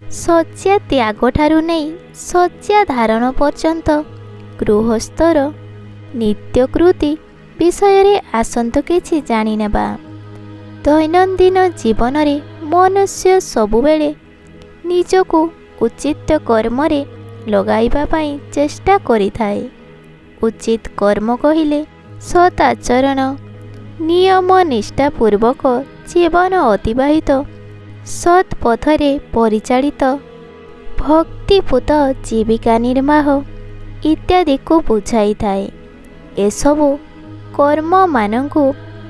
ଶଯ୍ୟା ତ୍ୟାଗଠାରୁ ନେଇ ଶଯ୍ୟା ଧାରଣ ପର୍ଯ୍ୟନ୍ତ ଗୃହସ୍ଥର ନିତ୍ୟକୃତି ବିଷୟରେ ଆସନ୍ତୁ କିଛି ଜାଣିନେବା। ଦୈନନ୍ଦିନ ଜୀବନରେ ମନୁଷ୍ୟ ସବୁବେଳେ ନିଜକୁ ଉଚିତ କର୍ମରେ ଲଗାଇବା ପାଇଁ ଚେଷ୍ଟା କରିଥାଏ। ଉଚିତ କର୍ମ କହିଲେ ସତ୍ ଆଚରଣ, ନିୟମ ନିଷ୍ଠାପୂର୍ବକ ଜୀବନ ଅତିବାହିତ, ସତ୍ ପଥରେ ପରିଚାଳିତ, ଭକ୍ତିପୂତ ଜୀବିକା ନିର୍ବାହ ଇତ୍ୟାଦିକୁ ବୁଝାଇଥାଏ। ଏସବୁ କର୍ମମାନଙ୍କୁ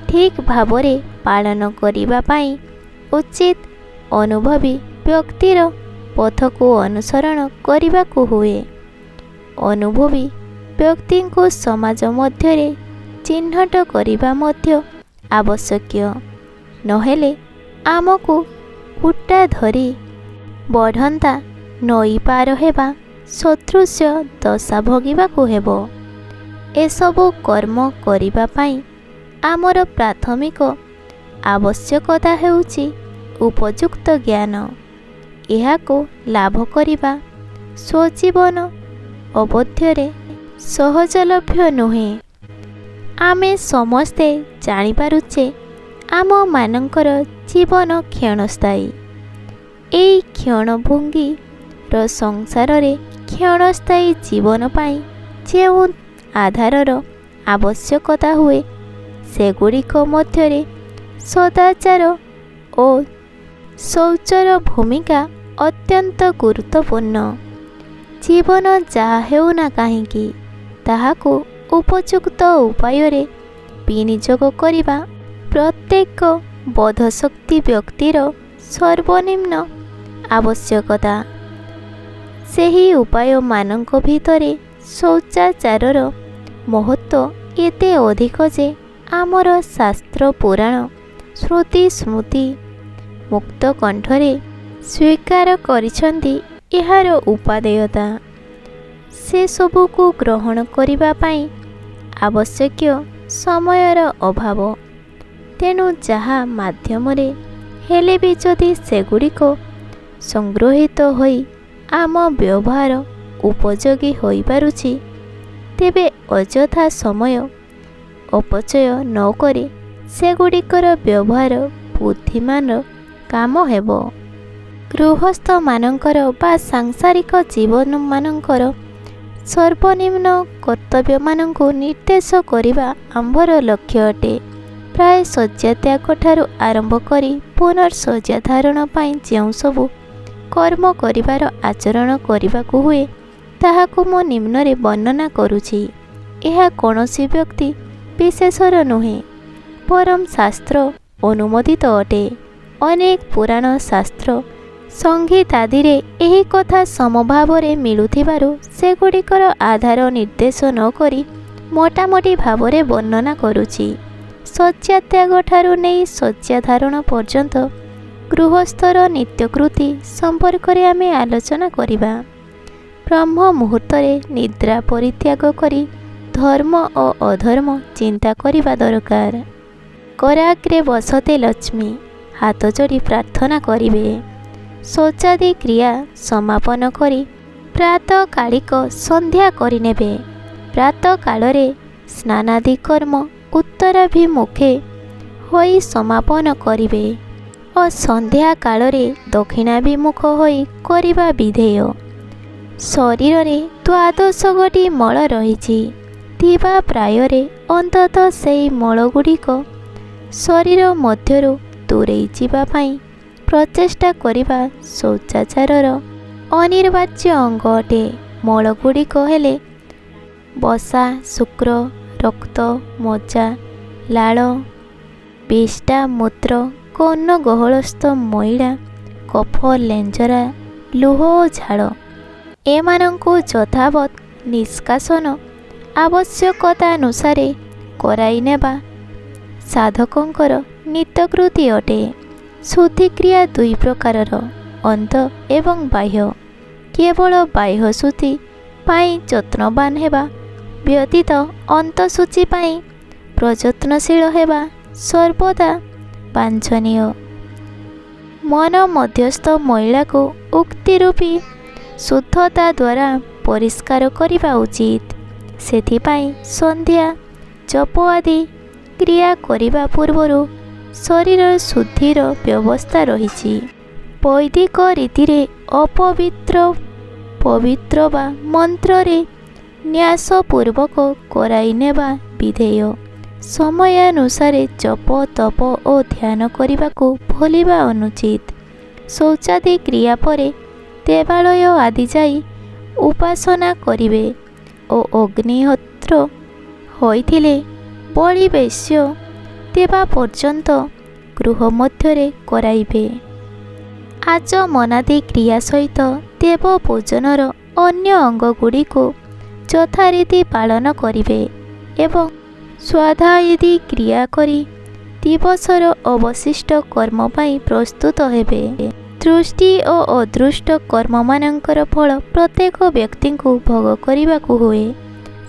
ଠିକ୍ ଭାବରେ ପାଳନ କରିବା ପାଇଁ ଉଚିତ ଅନୁଭବୀ ବ୍ୟକ୍ତିର ପଥକୁ ଅନୁସରଣ କରିବାକୁ ହୁଏ। ଅନୁଭବୀ ବ୍ୟକ୍ତିଙ୍କୁ ସମାଜ ମଧ୍ୟରେ ଚିହ୍ନଟ କରିବା ମଧ୍ୟ ଆବଶ୍ୟକ, ନହେଲେ ଆମକୁ କୁଟା ଧରି ବଢ଼ନ୍ତା ନଈ ପାର ହେବା ସଦୃଶ ଦଶା ଭୋଗିବାକୁ ହେବ। ଏସବୁ କର୍ମ କରିବା ପାଇଁ ଆମର ପ୍ରାଥମିକ ଆବଶ୍ୟକତା ହେଉଛି ଉପଯୁକ୍ତ ଜ୍ଞାନ। ଏହାକୁ ଲାଭ କରିବା ସ୍ୱଜୀବନ ଅବଧ୍ୟରେ ସହଜଲଭ୍ୟ ନୁହେଁ। ଆମେ ସମସ୍ତେ ଜାଣିପାରୁଛେ, ଆମମାନଙ୍କର ଜୀବନ କ୍ଷଣସ୍ଥାୟୀ। ଏଇ କ୍ଷଣଭଙ୍ଗୀର ସଂସାରରେ କ୍ଷଣସ୍ଥାୟୀ ଜୀବନ ପାଇଁ ଯେଉଁ ଆଧାରର ଆବଶ୍ୟକତା ହୁଏ, ସେଗୁଡ଼ିକ ମଧ୍ୟରେ ସଦାଚାର ଓ ଶୌଚର ଭୂମିକା ଅତ୍ୟନ୍ତ ଗୁରୁତ୍ୱପୂର୍ଣ୍ଣ। ଜୀବନ ଯାହା ହେଉନା କାହିଁକି, ତାହାକୁ ଉପଯୁକ୍ତ ଉପାୟରେ ବିନିଯୋଗ କରିବା ପ୍ରତ୍ୟେକ ବୋଧଶକ୍ତି ବ୍ୟକ୍ତିର ସର୍ବନିମ୍ନ ଆବଶ୍ୟକତା। ସେହି ଉପାୟମାନଙ୍କ ଭିତରେ ଶୌଚାଚାରର ମହତ୍ତ୍ୱ ଏତେ ଅଧିକ ଯେ, ଆମର ଶାସ୍ତ୍ର ପୁରାଣ ଶ୍ରୁତି ସ୍ମୃତି ମୁକ୍ତକଣ୍ଠରେ ସ୍ୱୀକାର କରିଛନ୍ତି ଏହାର ଉପାଦେୟତା। ସେସବୁକୁ ଗ୍ରହଣ କରିବା ପାଇଁ ଆବଶ୍ୟକୀୟ ସମୟର ଅଭାବ। ତେଣୁ ଯାହା ମାଧ୍ୟମରେ ହେଲେ ବି ଯଦି ସେଗୁଡ଼ିକ ସଂଗୃହୀତ ହୋଇ ଆମ ବ୍ୟବହାର ଉପଯୋଗୀ ହୋଇପାରୁଛି, ତେବେ ଅଯଥା ସମୟ ଅପଚୟ ନକରି ସେଗୁଡ଼ିକର ବ୍ୟବହାର ବୁଦ୍ଧିମାନର କାମ ହେବ। ଗୃହସ୍ଥମାନଙ୍କର ବା ସାଂସାରିକ ଜୀବମାନଙ୍କର ସର୍ବନିମ୍ନ କର୍ତ୍ତବ୍ୟମାନଙ୍କୁ ନିର୍ଦ୍ଦେଶ କରିବା ଆମ୍ଭର ଲକ୍ଷ୍ୟ ଅଟେ। ପ୍ରାୟ ଶଯ୍ୟାତ୍ୟାଗଠାରୁ ଆରମ୍ଭ କରି ପୁନଃଶଯ୍ୟାଧାରଣ ପାଇଁ ଯେଉଁସବୁ କର୍ମ କରିବାର ଆଚରଣ କରିବାକୁ ହୁଏ, ତାହାକୁ ମୁଁ ନିମ୍ନରେ ବର୍ଣ୍ଣନା କରୁଛି। ଏହା କୌଣସି ବ୍ୟକ୍ତି ବିଶେଷର ନୁହେଁ, ବରଂ ଶାସ୍ତ୍ର ଅନୁମୋଦିତ ଅଟେ। ଅନେକ ପୁରାଣ ଶାସ୍ତ୍ର ସଂହିତାଦିରେ ଏହି କଥା ସମଭାବରେ ମିଳୁଥିବାରୁ ସେଗୁଡ଼ିକର ଆଧାର ନିର୍ଦ୍ଦେଶ ନ କରି ମୋଟାମୋଟି ଭାବରେ ବର୍ଣ୍ଣନା କରୁଛି। ଶଯ୍ୟାତ୍ୟାଗଠାରୁ ନେଇ ଶଯ୍ୟାଧାରଣ ପର୍ଯ୍ୟନ୍ତ ଗୃହସ୍ଥର ନିତ୍ୟକୃତି ସମ୍ପର୍କରେ ଆମେ ଆଲୋଚନା କରିବା। ବ୍ରହ୍ମ ମୁହୂର୍ତ୍ତରେ ନିଦ୍ରା ପରିତ୍ୟାଗ କରି ଧର୍ମ ଓ ଅଧର୍ମ ଚିନ୍ତା କରିବା ଦରକାର। କରାଗ୍ରେ ବସତେ ଲକ୍ଷ୍ମୀ, ହାତ ଯୋଡ଼ି ପ୍ରାର୍ଥନା କରିବେ। ଶୌଚାଦି କ୍ରିୟା ସମାପନ କରି ପ୍ରାତଃକାଳିକ ସନ୍ଧ୍ୟା କରିନେବେ। ପ୍ରାତଃକାଳରେ ସ୍ନାନାଦି କର୍ମ ଉତ୍ତରାଭିମୁଖେ ହୋଇ ସମାପନ କରିବେ ଓ ସନ୍ଧ୍ୟା କାଳରେ ଦକ୍ଷିଣାଭିମୁଖ ହୋଇ କରିବା ବିଧେୟ। ଶରୀରରେ ଦ୍ୱାଦଶ ଗୋଟି ମଳ ରହିଛି। ଦିବା ପ୍ରାୟରେ ଅନ୍ତତଃ ସେଇ ମଳଗୁଡ଼ିକ ଶରୀର ମଧ୍ୟରୁ ଦୂରେଇ ଯିବା ପାଇଁ ପ୍ରଚେଷ୍ଟା କରିବା ଶୌଚାଚାରର ଅନିବାର୍ଯ୍ୟ ଅଙ୍ଗ ଅଟେ। ମଳଗୁଡ଼ିକ ହେଲେ ବସା, ଶୁକ୍ର, ରକ୍ତ, ମଜ୍ଜା, ଲାଳ, ବିଷ୍ଠା, ମୂତ୍ର, କର୍ଣ୍ଣଗହ୍ୱରସ୍ଥ ମଇଳା, କଫ, ଲେଞ୍ଜରା, ଲୁହ ଓ ଝାଳ। ଏମାନଙ୍କୁ ଯଥାବତ୍ ନିଷ୍କାସନ ଆବଶ୍ୟକତାନୁସାରେ କରାଇନେବା ସାଧକଙ୍କର ନିତ୍ୟକୃତି ଅଟେ। ଶୁଦ୍ଧିକ୍ରିୟା ଦୁଇ ପ୍ରକାରର, ଅନ୍ତଃ ଏବଂ ବାହ୍ୟ। କେବଳ ବାହ୍ୟ ଶୁଦ୍ଧି ପାଇଁ ଯତ୍ନବାନ ହେବା ବ୍ୟତୀତ ଅନ୍ତଃଶୁଚି ପାଇଁ ପ୍ରଯତ୍ନଶୀଳ ହେବା ସର୍ବଦା ବାଞ୍ଛନୀୟ। ମନ ମଧ୍ୟସ୍ଥ ମଇଳାକୁ ଉକ୍ତିରୂପୀ ଶୁଦ୍ଧତା ଦ୍ୱାରା ପରିଷ୍କାର କରିବା ଉଚିତ। ସେଥିପାଇଁ ସନ୍ଧ୍ୟା, ଜପ ଆଦି କ୍ରିୟା କରିବା ପୂର୍ବରୁ ଶରୀର ଶୁଦ୍ଧିର ବ୍ୟବସ୍ଥା ରହିଛି। ବୈଦିକ ରୀତିରେ ଅପବିତ୍ର ପବିତ୍ର ବା ମନ୍ତ୍ରରେ ନ୍ୟାସପୂର୍ବକ କରାଇନେବା ବିଧେୟ। ସମୟାନୁସାରେ ଜପ, ତପ ଓ ଧ୍ୟାନ କରିବାକୁ ଭୁଲିବା ଅନୁଚିତ। ଶୌଚାଦି କ୍ରିୟା ପରେ ଦେବାଳୟ ଆଦି ଯାଇ ଉପାସନା କରିବେ ଓ ଅଗ୍ନିହୋତ୍ର ହୋଇଥିଲେ ବଳିବୈଶ୍ୟ ଦେବା ପର୍ଯ୍ୟନ୍ତ ଗୃହ ମଧ୍ୟରେ କରାଇବେ। ଆଚମନାଦି କ୍ରିୟା ସହିତ ଦେବପୂଜନର ଅନ୍ୟ ଅଙ୍ଗଗୁଡ଼ିକୁ ଯଥାରୀତି ପାଳନ କରିବେ ଏବଂ ସ୍ୱଧାୟାଦି କ୍ରିୟା କରି ଦିବସର ଅବଶିଷ୍ଟ କର୍ମ ପାଇଁ ପ୍ରସ୍ତୁତ ହେବେ। ଦୃଷ୍ଟି ଓ ଅଦୃଷ୍ଟ କର୍ମମାନଙ୍କର ଫଳ ପ୍ରତ୍ୟେକ ବ୍ୟକ୍ତିଙ୍କୁ ଭୋଗ କରିବାକୁ ହୁଏ।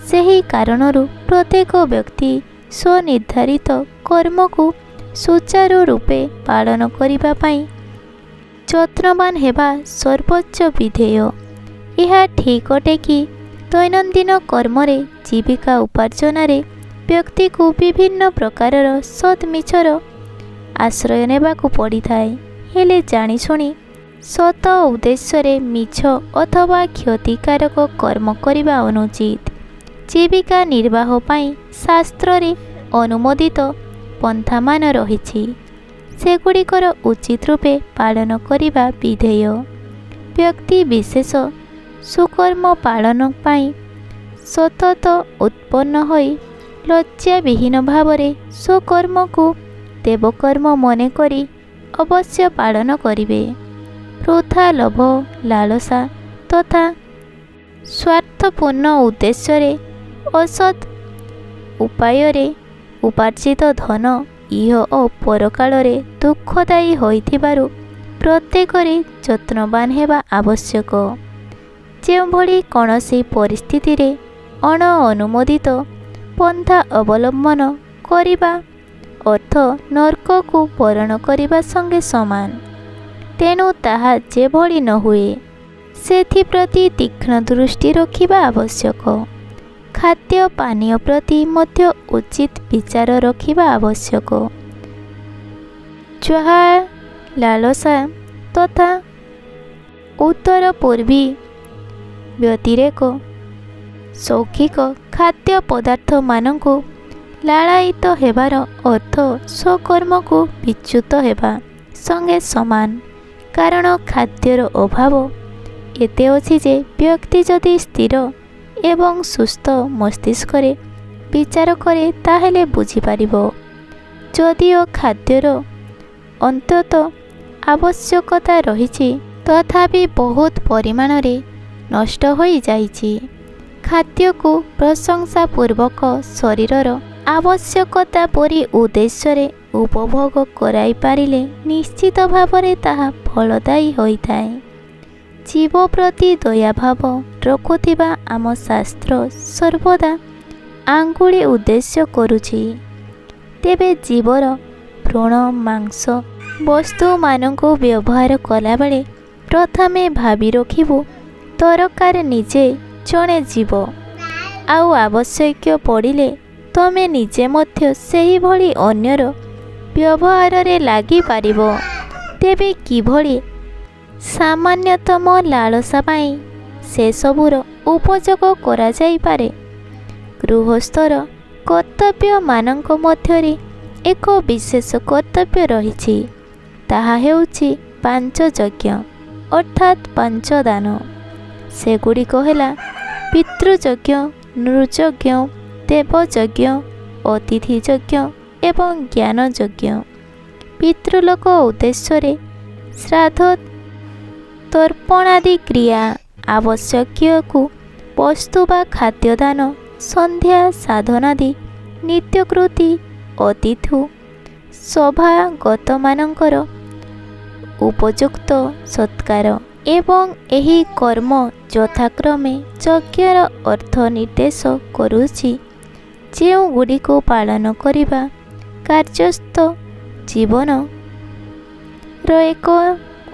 ସେହି କାରଣରୁ ପ୍ରତ୍ୟେକ ବ୍ୟକ୍ତି ସ୍ୱନିର୍ଦ୍ଧାରିତ କର୍ମକୁ ସୁଚାରୁ ରୂପେ ପାଳନ କରିବା ପାଇଁ ଯତ୍ନବାନ ହେବା ସର୍ବୋଚ୍ଚ ବିଧେୟ। ଏହା ଠିକ୍ ଅଟେ କି ଦୈନନ୍ଦିନ କର୍ମରେ ଜୀବିକା ଉପାର୍ଜନରେ ବ୍ୟକ୍ତିକୁ ବିଭିନ୍ନ ପ୍ରକାରର ସତ୍ ମିଛର ଆଶ୍ରୟ ନେବାକୁ ପଡ଼ିଥାଏ। ହେଲେ ଜାଣିଶୁଣି ସତ ଉଦ୍ଦେଶ୍ୟରେ ମିଛ ଅଥବା କ୍ଷତିକାରକ କର୍ମ କରିବା ଅନୁଚିତ। ଜୀବିକା ନିର୍ବାହ ପାଇଁ ଶାସ୍ତ୍ରରେ ଅନୁମୋଦିତ ପନ୍ଥାମାନ ରହିଛି। ସେଗୁଡ଼ିକର ଉଚିତ ରୂପେ ପାଳନ କରିବା ବିଧେୟ। ବ୍ୟକ୍ତି ବିଶେଷ ସୁକର୍ମ ପାଳନ ପାଇଁ ସତତ ଉତ୍ପନ୍ନ ହୋଇ ଲଜ୍ଜାବିହୀନ ଭାବରେ ସ୍ୱକର୍ମକୁ ଦେବକର୍ମ ମନେକରି ଅବଶ୍ୟ ପାଳନ କରିବେ। ବୃଥା ଲୋଭ, ଲାଳସା ତଥା ସ୍ୱାର୍ଥପୂର୍ଣ୍ଣ ଉଦ୍ଦେଶ୍ୟରେ ଅସତ୍ ଉପାୟରେ ଉପାର୍ଜିତ ଧନ ଇହ ଓ ପରକାଳରେ ଦୁଃଖଦାୟୀ ହୋଇଥିବାରୁ ପ୍ରତ୍ୟେକରେ ଯତ୍ନବାନ ହେବା ଆବଶ୍ୟକ। ଯେଉଁଭଳି କୌଣସି ପରିସ୍ଥିତିରେ ଅଣଅନୁମୋଦିତ ପନ୍ଥା ଅବଲମ୍ବନ କରିବା ଅର୍ଥ ନର୍କକୁ ବରଣ କରିବା ସଙ୍ଗେ ସମାନ। ତେଣୁ ତାହା ଯେଭଳି ନ ହୁଏ, ସେଥିପ୍ରତି ତୀକ୍ଷ୍ଣ ଦୃଷ୍ଟି ରଖିବା ଆବଶ୍ୟକ। ଖାଦ୍ୟ ପାନୀୟ ପ୍ରତି ମଧ୍ୟ ଉଚିତ ବିଚାର ରଖିବା ଆବଶ୍ୟକ। ଯାହା ଲାଳସା ତଥା ଉତ୍ତରପୂର୍ବୀ ବ୍ୟତିରେକ ଶୌଖିକ ଖାଦ୍ୟ ପଦାର୍ଥମାନଙ୍କୁ ଲାଳାୟିତ ହେବାର ଅର୍ଥ ସ୍ୱକର୍ମକୁ ବିଚ୍ୟୁତ ହେବା ସଙ୍ଗେ ସମାନ। କାରଣ ଖାଦ୍ୟର ଅଭାବ ଏତେ ଅଛି ଯେ ବ୍ୟକ୍ତି ଯଦି ସ୍ଥିର ଏବଂ ସୁସ୍ଥ ମସ୍ତିଷ୍କରେ ବିଚାର କରେ ତାହେଲେ ବୁଝିପାରିବ। ଯଦିଓ ଖାଦ୍ୟର ଅନ୍ତତଃ ଆବଶ୍ୟକତା ରହିଛି, ତଥାପି ବହୁତ ପରିମାଣରେ ନଷ୍ଟ ହୋଇଯାଇଛି। ଖାଦ୍ୟକୁ ପ୍ରଶଂସାପୂର୍ବକ ଶରୀରର ଆବଶ୍ୟକତା ପରି ଉଦ୍ଦେଶ୍ୟରେ ଉପଭୋଗ କରାଇପାରିଲେ ନିଶ୍ଚିତ ଭାବରେ ତାହା ଫଳଦାୟୀ ହୋଇଥାଏ। ଜୀବ ପ୍ରତି ଦୟାଭାବ ରଖୁଥିବା ଆମ ଶାସ୍ତ୍ର ସର୍ବଦା ଆଙ୍ଗୁଳି ଉଦ୍ଦେଶ୍ୟ କରୁଛି। ତେବେ ଜୀବର ଭ୍ରୂଣ, ମାଂସ ବସ୍ତୁମାନଙ୍କୁ ବ୍ୟବହାର କଲାବେଳେ ପ୍ରଥମେ ଭାବି ରଖିବୁ ଦରକାର ନିଜେ ଜଣେ ଜୀବ, ଆଉ ଆବଶ୍ୟକ ପଡ଼ିଲେ ତମେ ନିଜେ ମଧ୍ୟ ସେହିଭଳି ଅନ୍ୟର ବ୍ୟବହାରରେ ଲାଗିପାରିବ। ତେବେ କିଭଳି ସାମାନ୍ୟତମ ଲାଳସା ପାଇଁ ସେସବୁର ଉପଯୋଗ କରାଯାଇପାରେ? ଗୃହସ୍ଥର କର୍ତ୍ତବ୍ୟମାନଙ୍କ ମଧ୍ୟରେ ଏକ ବିଶେଷ କର୍ତ୍ତବ୍ୟ ରହିଛି। ତାହା ହେଉଛି ପାଞ୍ଚଯଜ୍ଞ ଅର୍ଥାତ୍ ପାଞ୍ଚଦାନ। ସେଗୁଡ଼ିକ ହେଲା ପିତୃଯଜ୍ଞ, ନୃଯଜ୍ଞ, ଦେବଯଜ୍ଞ, ଅତିଥିଯଜ୍ଞ ଏବଂ ଜ୍ଞାନଯଜ୍ଞ। ପିତୃଲୋକ ଉଦ୍ଦେଶ୍ୟରେ ଶ୍ରାଦ୍ଧ ତର୍ପଣାଦି କ୍ରିୟା, ଆବଶ୍ୟକୀୟକୁ ବସ୍ତୁ ବା ଖାଦ୍ୟଦାନ, ସନ୍ଧ୍ୟା ସାଧନାଦି ନିତ୍ୟକୃତି, ଅତିଥି ସଭାଗତମାନଙ୍କର ଉପଯୁକ୍ତ ସତ୍କାର ଏବଂ ଏହି କର୍ମ ଯଥାକ୍ରମେ ଯଜ୍ଞର ଅର୍ଥ ନିର୍ଦ୍ଦେଶ କରୁଛି। ଯେଉଁଗୁଡ଼ିକୁ ପାଳନ କରିବା ଗାର୍ହସ୍ଥ୍ୟ ଜୀବନର ଏକ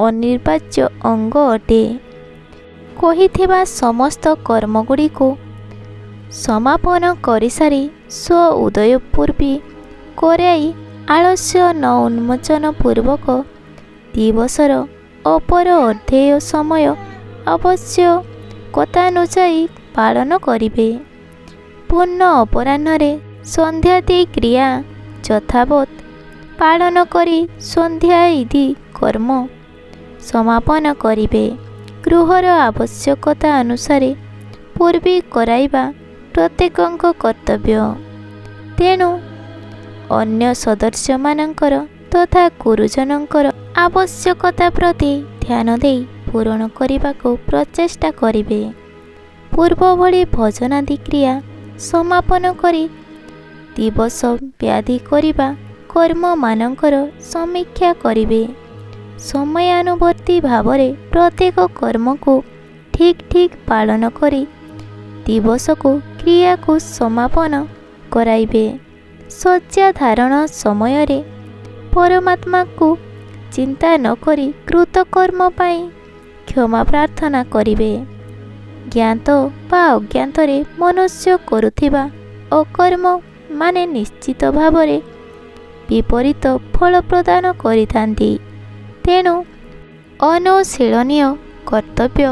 ଅନିବାର୍ଯ୍ୟ ଅଙ୍ଗ ଅଟେ। କହିଥିବା ସମସ୍ତ କର୍ମଗୁଡ଼ିକୁ ସମାପନ କରିସାରି ସ୍ୱ ଉଦୟପୂର୍ବୀ କରାଇ ଆଳସ୍ୟ ନ ଉନ୍ମୋଚନ ପୂର୍ବକ ଦିବସର ଅପର ଅର୍ଦ୍ଧେୟ ସମୟ ଆବଶ୍ୟକତାନୁଯାୟୀ ପାଳନ କରିବେ। ପୂର୍ଣ୍ଣ ଅପରାହ୍ନରେ ସନ୍ଧ୍ୟାଦି କ୍ରିୟା ଯଥାବତ୍ ପାଳନ କରି ସନ୍ଧ୍ୟାଇଦି କର୍ମ ସମାପନ କରିବେ। ଗୃହର ଆବଶ୍ୟକତା ଅନୁସାରେ ପୂର୍ବୀ କରାଇବା ପ୍ରତ୍ୟେକଙ୍କ କର୍ତ୍ତବ୍ୟ। ତେଣୁ ଅନ୍ୟ ସଦସ୍ୟମାନଙ୍କର ତଥା ଗୁରୁଜନଙ୍କର ଆବଶ୍ୟକତା ପ୍ରତି ଧ୍ୟାନ ଦେଇ ପୂରଣ କରିବାକୁ ପ୍ରଚେଷ୍ଟା କରିବେ। ପୂର୍ବଭଳି ଭୋଜନାଦି କ୍ରିୟା ସମାପନ କରି ଦିବସ ବ୍ୟାଧି କରିବା କର୍ମମାନଙ୍କର ସମୀକ୍ଷା କରିବେ। ସମୟାନୁବର୍ତ୍ତୀ ଭାବରେ ପ୍ରତ୍ୟେକ କର୍ମକୁ ଠିକ୍ ଠିକ୍ ପାଳନ କରି ଦିବସକୁ କ୍ରିୟାକୁ ସମାପନ କରାଇବେ। ଶଯ୍ୟା ଧାରଣ ସମୟରେ ପରମାତ୍ମାଙ୍କୁ ଚିନ୍ତା ନ କରି କୃତକର୍ମ ପାଇଁ କ୍ଷମା ପ୍ରାର୍ଥନା କରିବେ। ଜ୍ଞାତ ବା ଅଜ୍ଞାତରେ ମନୁଷ୍ୟ କରୁଥିବା ଅକର୍ମ ମାନେ ନିଶ୍ଚିତ ଭାବରେ ବିପରୀତ ଫଳ ପ୍ରଦାନ କରିଥାନ୍ତି। ତେଣୁ ଅନୁଶୀଳନୀୟ କର୍ତ୍ତବ୍ୟ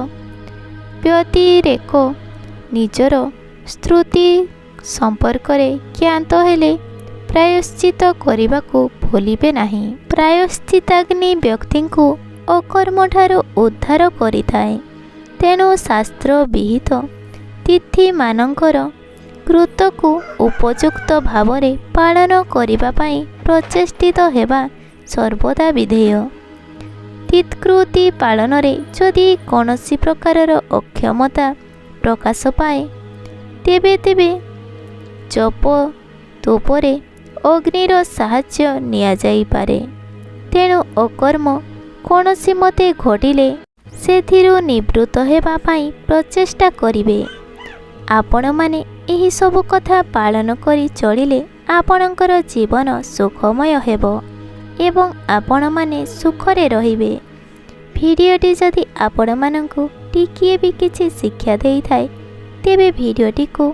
ବ୍ୟତିରେକ ନିଜର ସ୍ତୁତି ସମ୍ପର୍କରେ ଜ୍ଞାତ ହେଲେ ପ୍ରାୟଶ୍ଚିତ କରିବାକୁ ଭୁଲିବେ ନାହିଁ। ପ୍ରାୟଶ୍ଚିତାଗ୍ନି ବ୍ୟକ୍ତିଙ୍କୁ ଅକର୍ମଠାରୁ ଉଦ୍ଧାର କରିଥାଏ। ତେଣୁ ଶାସ୍ତ୍ର ବିହିତ ତିଥିମାନଙ୍କର କୃତକୁ ଉପଯୁକ୍ତ ଭାବରେ ପାଳନ କରିବା ପାଇଁ ପ୍ରଚେଷ୍ଟିତ ହେବା ସର୍ବଦା ବିଧେୟ। ତିଥ୍କୃତି ପାଳନରେ ଯଦି କୌଣସି ପ୍ରକାରର ଅକ୍ଷମତା ପ୍ରକାଶ ପାଏ, ତେବେ ତେବେ ଜପ ତୋପରେ ଅଗ୍ନିର ସାହାଯ୍ୟ ନିଆଯାଇପାରେ। ତେଣୁ ଅକର୍ମ କୌଣସି ମତେ ଘଟିଲେ ସେଥିରୁ ନିବୃତ୍ତ ହେବା ପାଇଁ ପ୍ରଚେଷ୍ଟା କରିବେ। ଆପଣମାନେ ଏହିସବୁ କଥା ପାଳନ କରି ଚଳିଲେ ଆପଣଙ୍କର ଜୀବନ ସୁଖମୟ ହେବ ଏବଂ ଆପଣମାନେ ସୁଖରେ ରହିବେ। ଭିଡ଼ିଓଟି ଯଦି ଆପଣମାନଙ୍କୁ ଟିକିଏ ବି କିଛି ଶିକ୍ଷା ଦେଇଥାଏ, ତେବେ ଭିଡ଼ିଓଟିକୁ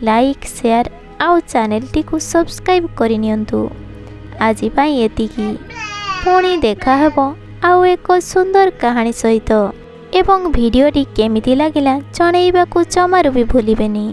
ଲାଇକ୍, ସେୟାର ଆଉ ଚ୍ୟାନେଲଟିକୁ ସବସ୍କ୍ରାଇବ୍ କରିନିଅନ୍ତୁ। ଆଜି ପାଇଁ ଏତିକି। ପୁଣି ଦେଖାହେବ ଆଉ ଏକ ସୁନ୍ଦର କାହାଣୀ ସହିତ। ଏବଂ ଭିଡ଼ିଓଟି କେମିତି ଲାଗିଲା ଜଣେଇବାକୁ ଜମାରୁ ବି ଭୁଲିବେନି।